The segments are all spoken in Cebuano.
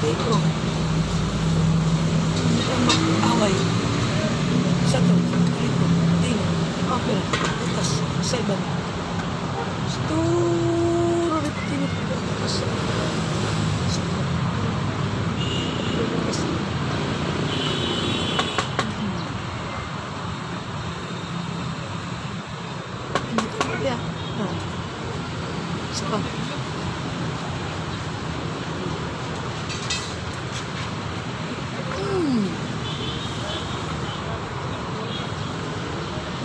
Sulti ko. Hindi ka mag-away. Sa to, rito, tino, opera, butas, seven. Sturo, rito, tino, butas, sa to. Butas. Hindi ka kaya. Oh. Isa pa.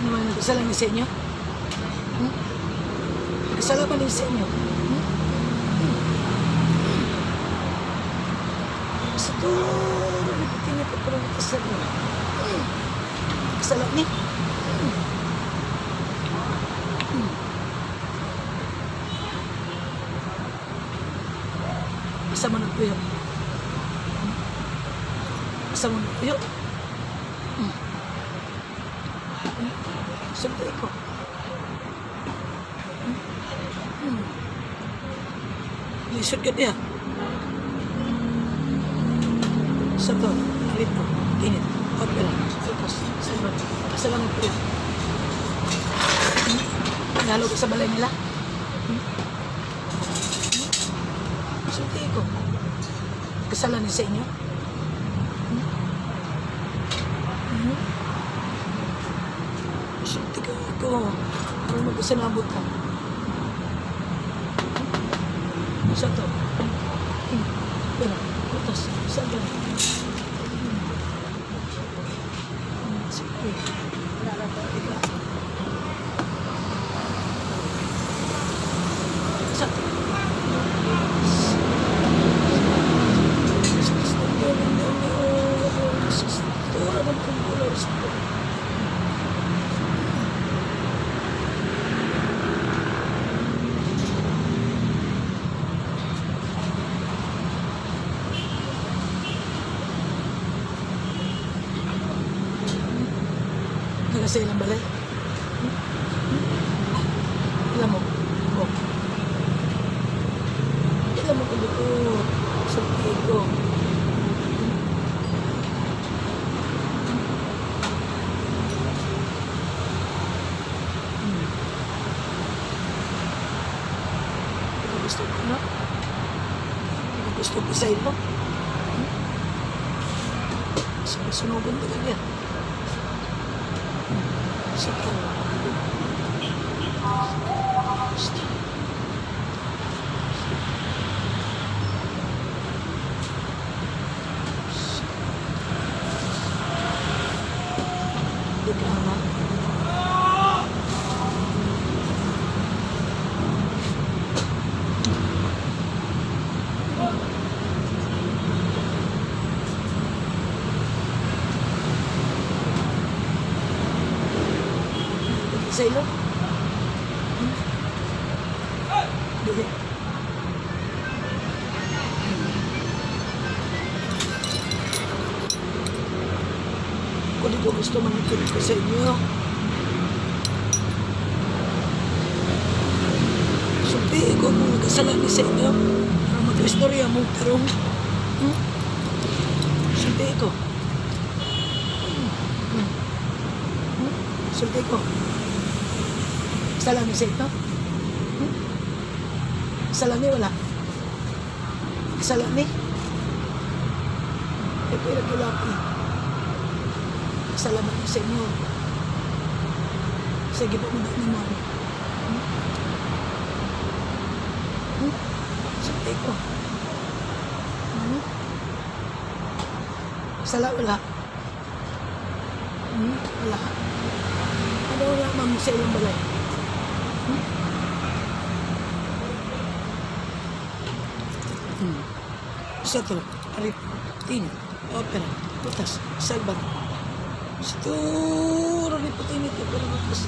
Ano man, nagkasala ni sa inyo? Hmm? Nagkasala ba ni sa inyo? Hmm? Hmm. Sa turo, tingin ko pero nagkasala. Nagkasala ni? Hmm. Hmm. Asa mo nagpuyo? Hmm? Asa mo nagpuyo? Hmm. Sulti ko. Hmm. Lisod ka niya. Sa to, rito, init, opera, focus, salvat, asa lang nagpuyo. Hmm? Nalo ka sa balay nila? Hmm? Hmm? Sulti ko. Kasalanan sa inyo? Hmm? Hmm? Sulti ko ko. Ano magkasanabot ka? Sa to. Pero, butas, sa to. Sige. Ikaw. Sa to. Sa ilang balay? Hmm? Alam mo, oh. Alam mo kung ito, sa ko. Ano gusto ko na? Ano gusto ko sa ilo? Hmm? Sunugan ka niya. Sa Di ka ama. Sa ilo? Hmm? Dili. Kung di ko gusto manikit ko sa inyo. Sulti ko kung nagkasalanan sa inyo. Para mag-istorya mo karong. Hmm? Sulti ko. Hmm. Hmm? Sulti ko. Kasalanan sa ito? Hmm? Kasalanan wala? Kasalanan? Eh, pero kilaki. Salamat sa inyo. Sige po, mga ni Mami. Hmm? Hmm? Sulti ko. Hmm? Sala wala. Hmm? Wala. Ano wala, ma'am, sa ilang balay? Hmm? Hmm. Sa to, arip, tin, opera, butas, salbat. Siguro rin po tinit, opera, butas.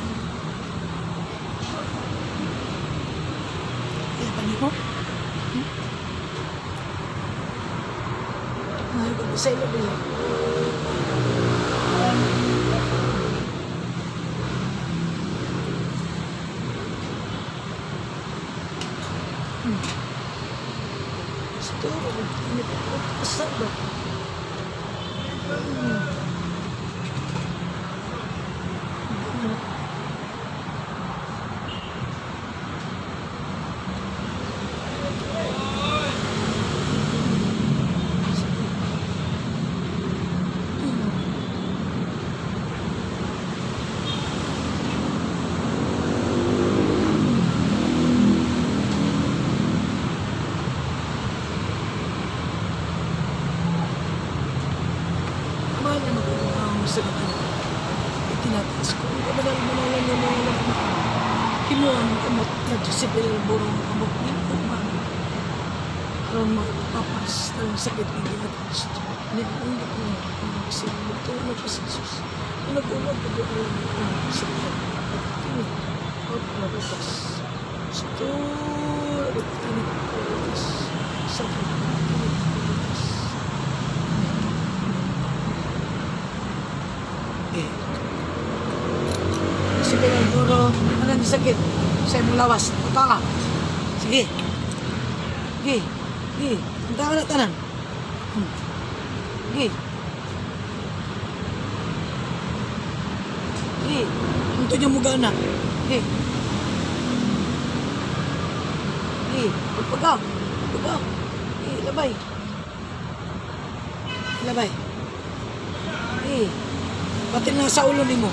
Kaya pa niyo? Hmm? Ngayon ko sa ilo nila. Hmm. Ito, asa ba? Mahal na mag-uang sa mga itinataas ko. Ang kabanal-banalan nga mga lang kinuha ng kamot na Joseph Borong kamot ni Umang. Aron mapapas ng sakit ng ginatas. Ni ang gitna ang sinutuno ko sa Jesus. Nag-ulag ko doon ang sakit. Kini, pagpapapas. Sa tulog, kini, pagpapas. Sa tulog, kini, pagpapas. Eh. Sige, Arturo. Ano ang sakit? Sa imong lawas. Punta ka. Sige. Sige. Sige. Punta ka na tanan. Sige. Sige. Ang niya mo gana. Sige. Sige. Pagpagaw. Pagpagaw. Sige, labay. Labay. Sige. Pati na sa ulo nimo.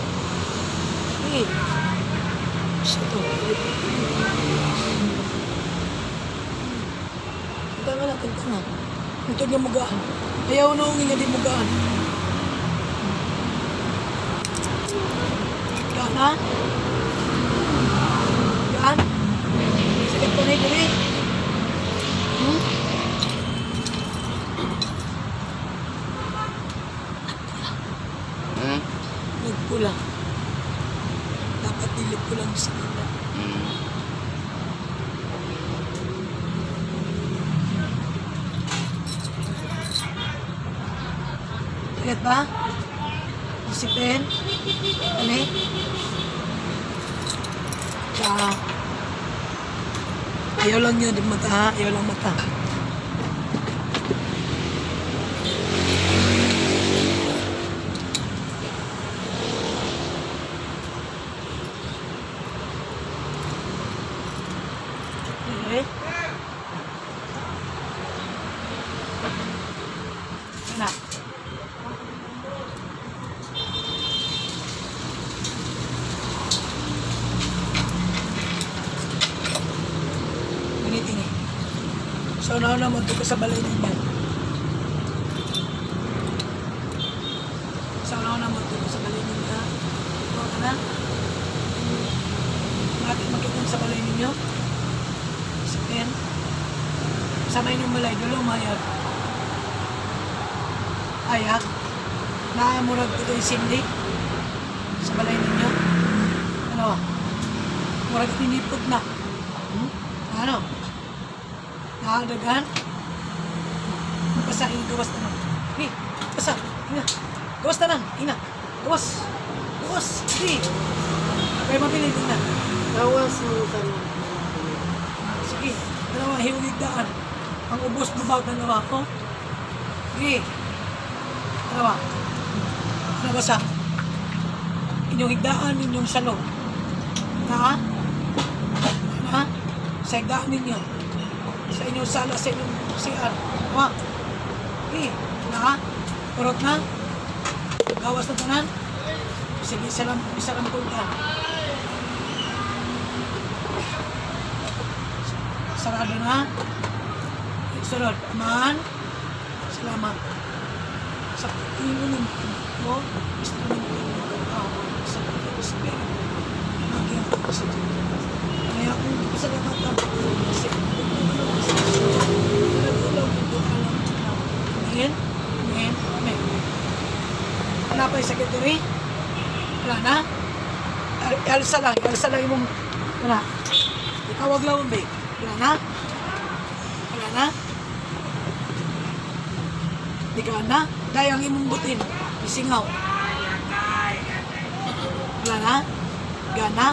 Eh. Sa to. Tanga na, tanga. Ito nga mugaan. Ayaw na nga di mugaan. Gaan ha? Gaan? Sakit pa na diri. Nagpula. Dapat dili pulang sa kanila. Sakit ba? Isipin? Ano eh? Tsaka, ayaw lang yun, di mata ha? Ayaw lang mata. Okay? Na. Ganito eh. So, nauna mo ito sa balay ng ban. So, nauna mo ito sa balay ng ban. Ito ka na. Bakit makita sa balay ninyo? Isipin. Sa may inyong balay, dulo mayag. Ayak. Naamurag ko ito sindi. Sa balay ninyo. Ano? Murag tinipot na. Ano? Nakadagan? Basta gawas na lang. Ni, basta. Ina. Gawas na lang. Ina. Gawas. Gawas. Di. Kaya mabilin ina. Gawas mo tanan. Sige. Dalawa, hiwig daan. Ang ubos lubag ng dalawa ko. Sige. Dalawa. Ano ba sa? Inyong higdaan, inyong salo. Na? Na? Sa higdaan ninyo. Sa inyong sala, sa inyong CR. Wa. Sige. Na? Urot na? Gawas na tanan? Sige, isa lang punta. Sarado na. Sunod, Amahan, salamat. Sa pagtingin ng mo, gusto ng sa pag-Espiritu, nagyan ko sa Diyos. Kaya kung pasalamat ako kasi nagtulong sa Diyos, nagtulong ko alam na. Amen? Amen? Amen. Wala pa yung secretary? Wala na? Alsa lang imong, wala. Itawag lang, babe. Wala na? Wala na? Di ka na? Dahil ang imong butin, isingaw. Wala na? Gana?